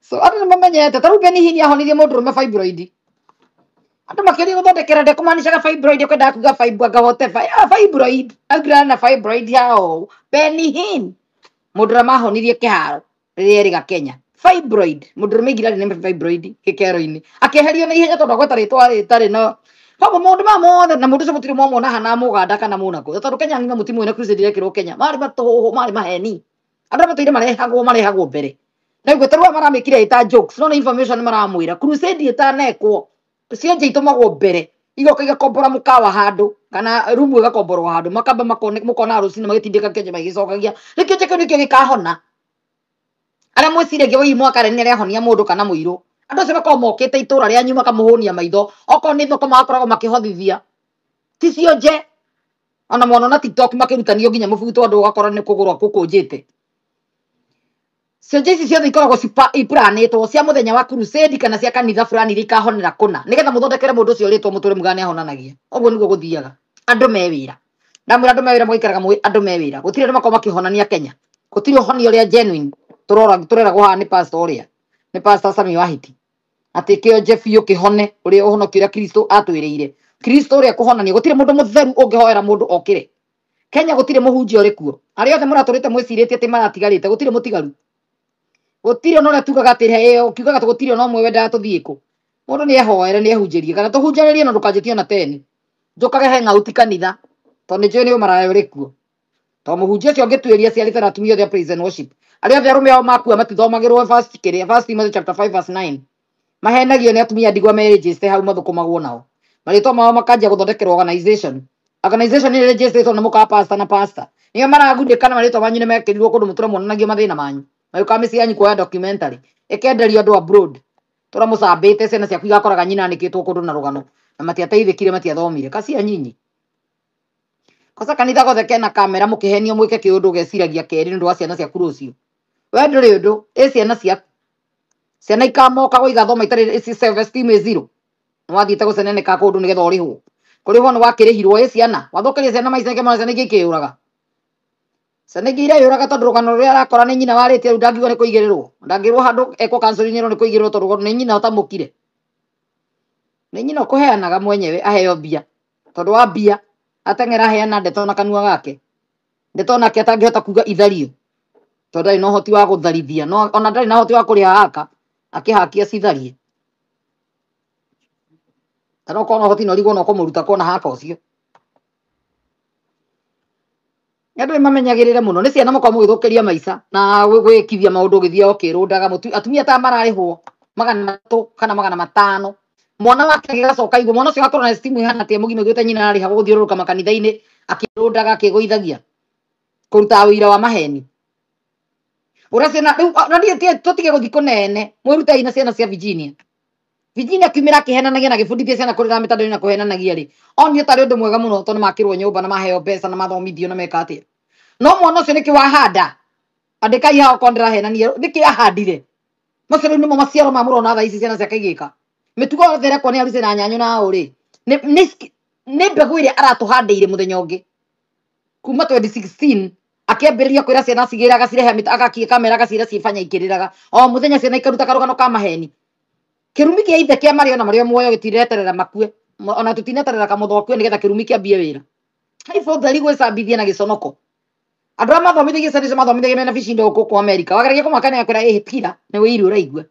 So andũ nĩ mamenyete ta rĩu Benny Hinn ahonirie mũndũrũme fibroid. Andũ makĩria gũthondekera ndekũmanicaga fibroid kwendaga kuga fibro anga whatever. Yeah, fibroid. Augire na fibroid hao. Benny Hinn mũndũ ũrĩa mahonirie kĩharo rĩrĩa erĩga Kenya. Fibroid mũndũrũme aingĩra nĩ fibroid gĩkero-inĩ akĩeherio na ihenya tondũ agweta rĩtwa rĩtarĩ no koguo maũndũ maya mothe na mũndũ ũcio mũtirĩ mwamwona hana mũganda kana mũnakũ tondũ Kenya ng'ima mũtimũĩ na crusade irekĩrwo Kenya marĩ matũhũhũ marĩ maheni andũ arĩa matũire marehagwo mbere na ũguo tarĩu aya maramĩkire ĩta jokes no nĩ information maramwĩra crusade ĩtanekwo cionje itũmagwo mbere igoka igakombora mũkawa handũ kana rumu ĩgakomborwo handũ makamba mũkona rũcinĩ magĩtindĩka kĩonje magĩcokagia rĩu kĩonje kĩu nĩkĩo gĩkahona arĩa mwĩciragia wĩi mwaka nĩ arĩahonia mũndũ kana mũirũ andũ acio makoragwo mokĩte itũra rĩanyu makamũhũnia maitho okorwo nĩ thoko magakoragwo makĩhothithia ti cionje ona mwana na TikTok makĩrutanio nginya mũbuto andũ ũgakora nĩ kũgũrwo kũkũnjĩte cionje ici ciothe ikoragwo iplanĩtwo cia mũthenya wa crusade kana cia kanitha fulani iria ikahonera kũna nĩgetha mũthondekere mũndũ ũcio rĩtwa mũtũre muga nĩahonanagia ũguo nĩguo gũthiaga andũ me wĩra ndamwĩra andũ me wĩra mũgaikaraga mũĩ andũ me wĩra gũtirĩ andũ makoragwo makĩhonania Kenya gũtirĩ ũhonia ũrĩa genuine tũrora tũreragwo haha nĩ pastor ũrĩa nĩ pastor Sami Wahiti atĩ kĩonje biũ kĩhone ũrĩa ũhonokio ũrĩa Kristo atwĩrĩire Kristo ũrĩa kũhonania gũtirĩ mũndũ mũtheru ũngĩhoera mũndũ okĩre Kenya gũtirĩ mũhunjia ũrĩ kuo arĩa othe mũratũrĩte mwĩcirĩtie atĩ maratigarĩte gũtirĩ mũtigaru gũtirĩ ona ũrĩa tugaga atĩ he ũkiugaga atĩ gũtirĩ ona ũmwe wendaga tũthiĩ kũ mũndũ nĩ ehoere nĩ ehunjĩrie kana tũhunjanĩrie no ndũkanjĩtie ona teni njũkage hang'auti kanitha tondũ nĩ njũĩ nĩ ũmaraya ũrĩ kuo tondũ mũhunjia ũcio ũngĩtuĩria aciarĩte na atumia othe a praise and worship arĩa othe arũme ao makua matithomagĩrwo first kĩrĩa first Timothy chapter 5 verse 9 mahenagio nĩ atumia ndigwa merĩnjĩte hau mathũkũmagwo nao marĩtwa mao makanjia gũthondekerwo organization organization nĩ registered nĩ mũkawa pastor na pastor nĩo maragunĩka na marĩtwa manyu nĩ mekĩrirwo kũndũ mũtũra muonanagio mathĩna manyu magĩũkaga mĩciĩ yanyu kuoya documentary ĩkenderio andũ abroad tũra mũcambĩte ciana ciaku igakoraga nyina anĩkĩtwo kũndũ na rũgano na matiateithĩkire matiathomire kacia nyinyi kosa kanitha gothe kena kamera mũkĩhenio mwĩke kĩũndũ ũgeciragia kerĩ nĩ ũndũ wa ciana ciaku rũciũ we ndũrĩ ũndũ ĩ ciana ciaku ciana ikamokagwo igathoma itarĩ self esteem ĩ zero nĩwathiĩte gũceneneka kũndũ nĩgetha ũrĩhwo kũrĩhwo nĩ wakĩrĩhirwo ĩ ciana wathũkĩria ciana maica nĩkĩo mwana ciana ingĩ ikĩyũraga ciana ingĩ ireyũraga tondũ rũgano rũrĩa arakora nĩ nyina warĩtie rĩu ndangiuga nĩ kũigĩrĩrwo ndangĩrwo handũ ekwo counseling ĩno nĩ kũigĩrĩrwo tondũ nĩ nyina ũtamũkire nĩ nyina ũkũheanaga mwenyewe aheo mbia tondũ wa mbia ateng'era aheana ndeto na kanua gake ndeto nake atangĩhota kuga ithario tondũ ndarĩ na ũhoti wa gũtharithia no ona ndarĩ na ũhoti wa kũrĩha haka akĩhakia citharie kana ũkorwo na ũhoti na ũrigwo no kũmũruta kuona haka ũcio andũ nĩ mamenyagĩrĩre mũno nĩ ciana mũkorwo mũgĩthũkĩria maica na gwĩkithia maũndũ ũgĩthiĩ ũkĩrũndaga atumia ta mararĩhwo 300 kana 500 mwana wake agĩgacoka igua mwana ũcio agakorwo na esteem ĩhana atĩa mũgima iguĩte nyina ararĩhagwo gũthiũrũrũka makanitha-inĩ akĩrũndaga akĩgũithagia kũruta wĩira wa maheni ũrĩa ciana rĩu na niĩ tũtige gũthiĩ kũnene mwĩrutei na ciana cia Virginia Virginia akiumĩra akĩhenanagia na agĩbundithia ciana kũrĩra mĩtandao-inĩ na kũhenanagia rĩ onire tarĩ ũndũ mwega mũno tondũ nĩmakĩrwo nyũmba na maheo mbeca na mathomithio na meka atĩa no mwana ũcio nĩkĩ wahanda andĩkai haha okorwo ndĩrahenania nĩkĩ ahandire macio rĩu nĩmo maciaro ma mũrona thaa ici ciana ciake igĩka mĩtugo yothe ĩrekwo nĩ aruce na nyanyu na ũ rĩ nĩ mbegũ ĩrĩa aratũhandĩire mũthenya ũngĩ kuma 2016 akĩambĩrĩria kwĩra ciana cigĩre agacirehe agakie kamera agacira cibanya ikĩrĩraga o mũthenya ciana ikaruta karũgano ka maheni kĩrumi kĩa ithe kĩa marĩ ona marĩ o muoyo gĩtireterera makue ona tũtineterera kamũtho akue nĩgetha kĩrumi kĩambie wĩra haibũ theri gwĩcambithia na gĩconoko andũ arĩa mathomithagia ciana icio mathomithagia mena bicindo gũkũ Amerika wageragia kũmakania kwĩra ĩhĩ tira nĩ wĩiru ũraigua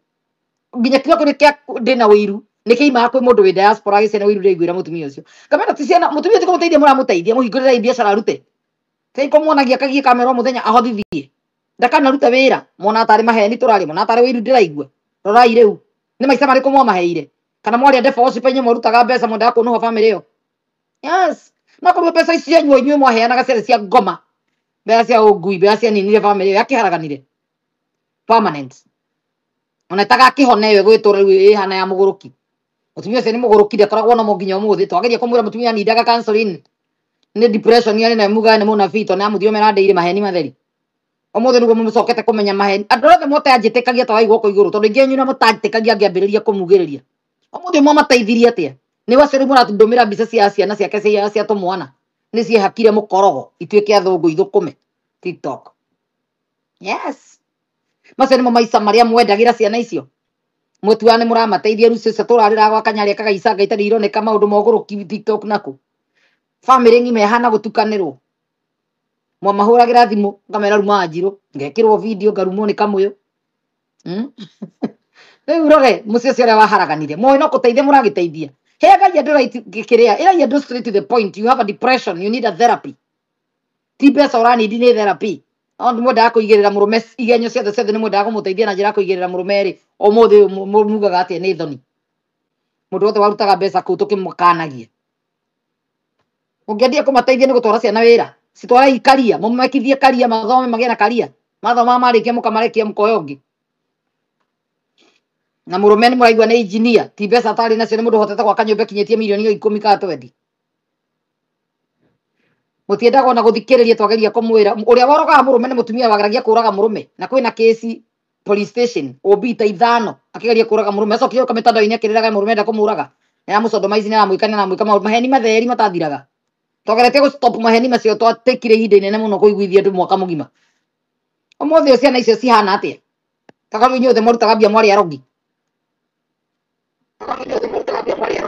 nginya kiugo kĩu kĩa ndĩna wĩiru nĩ kĩimaga kwĩ mũndũ wĩ diaspora agĩciana wĩiru ndĩraiguĩra mũtumia ũcio ngamera ti ciana mũtumia ti kũmũteithia mũramũteithia mũhingũrĩre biacara arute Kai kũmuonagia kagie kamera o mũthenya ahothithie ndakanarute wĩra mona tarĩ maheni tũrarĩ mona tarĩ wĩiru ndĩraigua rorai rĩu nĩ maica marĩkũ mwamaheire kana mwarĩa deposit inyuĩ mwarutaga mbeca mwendaga kũnũha bamĩrĩ ĩyo yes no korwo mbeca ici cianyu inyuĩ mwaheanaga ciarĩ cia ngoma mbeca cia ũngui mbeca cianinire bamĩrĩ ĩyo yakĩharaganire permanent ona ĩtagakĩhona ĩyo ĩgwĩtũra rĩu ĩhana ya mũgũrũki mũtumia ũcio nĩ mũgũrũki ndakoragwo na nginya ũmũthĩ twageria kũmwĩra mũtumia nindaga counseling nĩ depression yarĩ nayo mugaga nĩ mũnabii tondũ nĩamũthio mera maheni matheri ũmũthĩ nĩguo mũcokete kũmenya maheni andũ othe mũtanjĩtĩkagia ta waigua gũkũ igũrũ tondũ ingĩ anyu na mũtanjĩtĩkagia ngĩambĩrĩria kũmugĩrĩria ũmũthĩ mwamateithirie atĩa nĩ wacio rĩu mũratũndũmĩra mbica cia ciana ciake cia tũmwana nĩ ciehakire mũkorogo ituĩke athũngũ ithũkũme TikTok yes Macio nĩmo maica marĩa mwendagĩra ciana icio. Mũtuaga nĩ mũramateithia rĩu cio tũrarĩra gwa kanyarĩ kagaicanga itarĩ ironeka maũndũ ma ũgũrũki TikTok naku. Bamĩrĩ ng'ima ĩhana gũtukanĩrwo. Mwamahũragĩra thimũ ngamera ruma Wanjirũ, ngekĩrwo video ngarumwo nĩ Kamũyũ. Rĩu rore mũciĩ ũcio ũrĩa waharaganire. Moĩ no kũteithia mũragĩteithia. Heagai andũ right kĩrĩa, ĩrai andũ straight to the point. You have a depression, you need a therapy. Ti mbeca ũranindi nĩ therapy. No nĩ mwendaga kũigĩrĩra mũrũme igenyo ciothe ciothe, nĩ mwendaga kũmũteithia na njĩra ya kũigĩrĩra mũrũme rĩ, ũmũthĩ ũyũ mugaga atĩa nĩ thoni. Mũndũ wothe warutaga mbeca kũu tũkĩmũkanagia. Ũngĩendia kũmateithia nĩ gũtwara ciana wĩra. Citwarei karia, mũmekithie karia, mathome magĩe na karia. Mathoma marĩkia mũkamarekia mũkoya ũngĩ. Na mũrũme nĩ mũraigua nĩ engineer, ti mbeca atarĩ nacio, nĩ mũndũ ũhotete gwaka nyũmba ĩkinyĩtie mirioni o 10 kana 20. Mũtiendaga ona gũthikĩrĩria twageria kũmwĩra. Ũrĩa worogaga mũrũme nĩ mũtumia wageragia kũraga mũrũme. Na kwĩna kesi police station, OB ta 5 akĩgeria kũraga mũrũme. Acokire gũka mĩtandao-inĩ akĩrĩraga mũrũme enda kũmũraga. Nĩ aramũcondomaici, nĩ aramwĩka, nĩ aramwĩka maũndũ maheni matheri matathiraga. Twageretie gũ stop maheni macio, twatekire ihinda inene mũno kũiguithia andũ mwaka mũgima. Ũmũthĩ ũyũ ciana icio cihana atĩa? Tondũ inyuothe mwarutaga mbia mwarĩ arogi.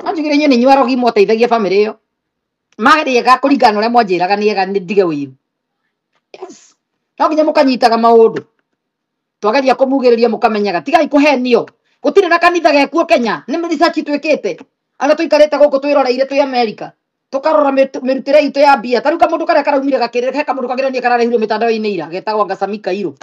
No njugire inyuĩ nĩ inyuĩ arogi mwateithagia bamĩrĩ ĩyo. Marĩega kũringana na ũrĩa mwanjĩraga nĩ ega nĩ ndige ũiru. Yes. No nginya mũkanyitaga maũndũ. Twageria kũmugĩrĩria mũkamenyaga. Tigai kũhenio. Gũtirĩ na kanitha gekuo Kenya. Nĩ research twĩkĩte. Arĩa tũikarĩte gũkũ twĩroreire twĩ America. Tũkarora mĩrutĩre itũ ya mbia. Ta rĩu kamũndũ karĩa karaumire gakĩrĩra, he kamũndũ kangĩronire kararehirwo mĩtandao-inĩ ira, getagwo Ngasami Kairũ.